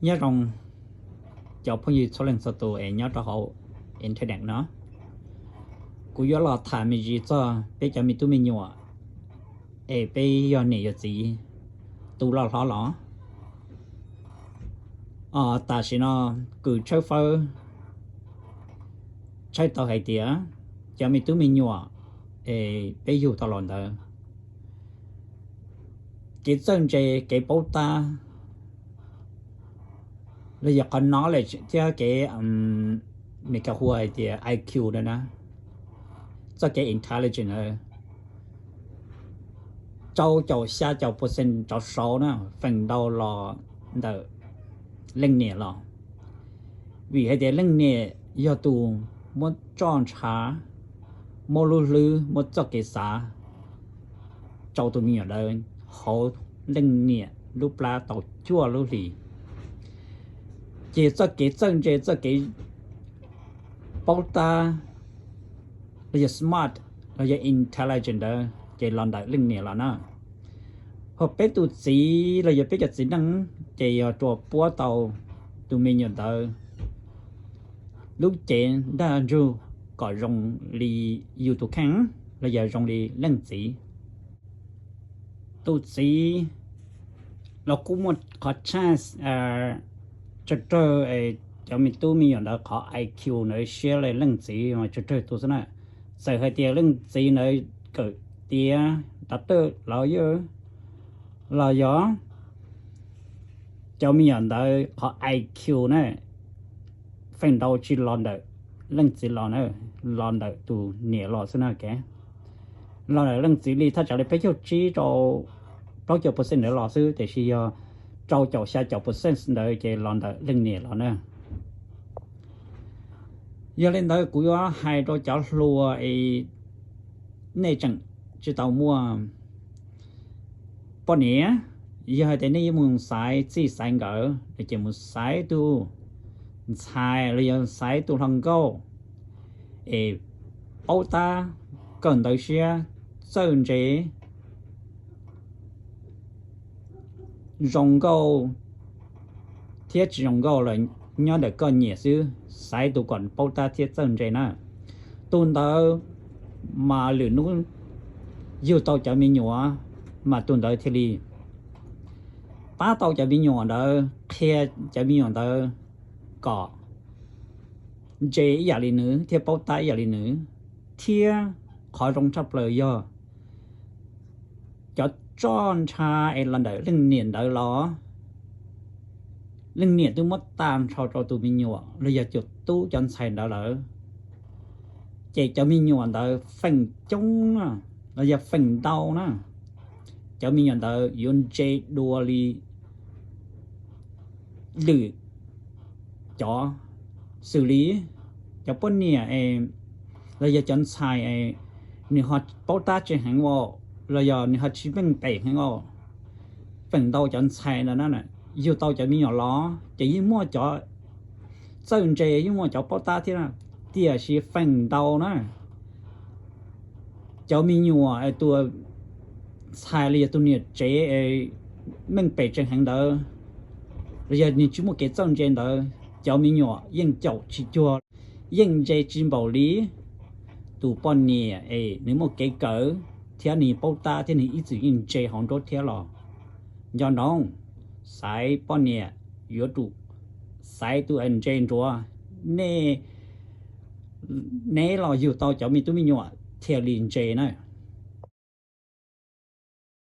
Nyob zoo cov phooj ywg txhua leej txhua tus es nyob rau hauv internet no, kuv yuav los tham me ntsis txog peb cov me tub me nyuam es peb yog niam yog txiv tu loj hlob los. Tam sim no kws tshawb fawb tshawb tau hais tias cov me tub me nyuam es peb yug tau los ntawd, kev txawj ntse, kev paub tab, los yog qhov knowledge thiab kev, Meskas hu hais tias I Q na, txoj kev intelligent na, rau caum xya caum percent rov sauv na, feem ntau los ntawm leej niam los. Vim hais tias leej niam yog tus muab roj ntshav, muab lub hlwb, muab txoj kev xav rau tus me nyuam ntawd hauv leej niam lub plab tau cuaj lub hlis. Ces txoj kev txawj ntse, txoj kev paub tab, los yog smart, los yog intelligent ntawd ces los ntawm leej niam los na. Ho peb tus txiv los yog peb cov txiv neej ces yog rua puab tau tus me nyuam ntawd lub cev ntaj ntsug kom zoo li yus tus kheej los yog zoo li leej txiv. Tus txiv los kuj muaj qhov chance tsawg rawg, cov me tub me nyuam ntawd qhov I Q ntawd siab li leej txiv mas tsawg rawg tus xwb na. Txawm hais tias leej txiv ntawd kawm tiav doctor, lawyer los yog, cov me nyuam ntawd qhov I Q na feem ntau tsis los ntawm leej txiv los na, los ntawm tus niam los xwb na. Los ntawm leej txiv li thaj tsam li peb caug tsib rau plaub caug percent ntawd los xwb, tiam sis yog rau caum xya caum percent ntawd ces los ntawm leej niam los na. Yog li ntawd kuv yuav hais rau cov hluas es nej tseem tsis tau muaj poj niam, yog hais tias nej yuav mus xaiv txij xaiv nkawm no ces mus xaiv tus ntxhais los yog xaiv tus hluas nkauj es paub tab, kawm ntawv siab, txawj ntse, zoo nkauj thiab tsis zoo nkauj los nyob ntawm koj nyiam xwb, xaiv tus kom paub tab thiab txawj ntse na. Tus ntawd mas lwm hnub yug tau cov me nyuam mas tus ntawd thiaj li pab tau cov me nyuam ntawd, qhia cov me nyuam ntawd kom ntse ib yam li nws thiab paub tab ib yam li nws. Thiab qhov zoo tshaj plaws yog cov roj ntsha es los ntawm leej niam ntawd los, leej niam twb muab tag nrho rau tus me nyuam los yog tus tub cov ntxhais ntawd lawm, ces cov me nyuam ntawd feem coob na, los yog feem ntau na, cov me nyuam ntawd yuav ntse dua li lwm cov, xws li cov poj niam los yog cov ntxhais nws ho paub tab tsis heev os, los yog nws ho tsis meej pem heev os. Feem ntau cov ntxhais ntawd na, yug tau cov me nyuam los ces yeej muaj cov txawj ntse, yeej muaj cov paub tab thiab, tiam sis feem ntau na cov me nyuam, tus ntxhais los yog tus niam tsev meej pem tseem heev ntawd, los yog nws tsis muaj kev txawj ntse ntawd, cov me nyuam yeej caum tsis cuag, yeej ntse tsis npaum li tus poj niam es nws muaj kev kawm thiab nws paub tab thiab nws ib txwm yeej ntse hauv nruab thiab los. Nco ntsoov, xaiv poj niam yuav tsum xaiv tus ntse nruav, nej, neb los yug tau cov me tub me nyuam thiaj li ntse na.